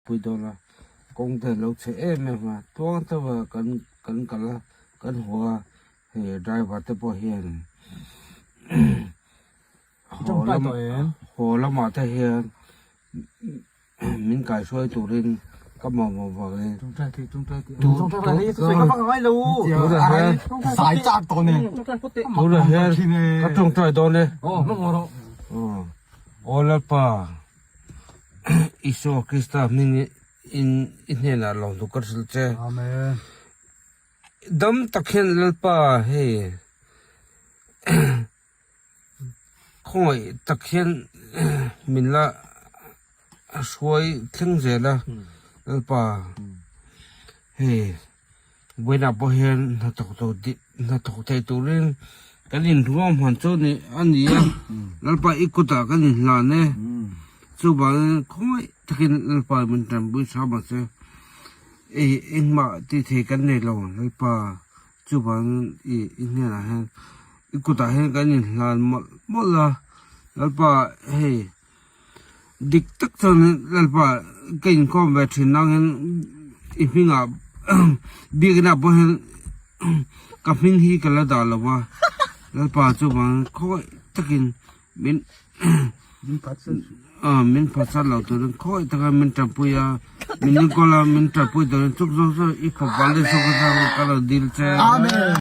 Pui dawn a, kawng te lo chhe em em a, tluang deuh a kan kan kal a, kan haw a, hei driver te pawh hian haw lam haw lamah te hian min kaihruai turin ka mamawh vangin tunah hian tunah hian ka tawngtai dawn e aw Lalpa. Isua Krista hming in i hnenah lo hnuk ka hrilh che. Amen. Dam tak hian Lalpa hei khawngaih tak hian min la hruai thleng zel a Lalpa hei vawiinah pawh hian hnathawk tur hnathawk thei turin kan inruam han chu ni a ni a Lalpa i kutah kan inhlan e chuvangin khawngaih takin Lalpa min tanpui hram ang che ei engmah tih thei kan nei lo Lalpa chuvangin i i hnenah hian i kutah hian kan inhlan mawlh mawlh a Lalpa hei. Dik tak chuan Lalpa ka inkhawm ve thin nangin i hmingah biakina pawh hian ka hming hi ka la dah lo va, Lalpa chuvang khawi takin min min phatsan lo turin khawi taka min tanpui a, min enkawl a, min tanpui turin chuk zawk zawk i fapa leh sawk atang ka lo dil che. Amen.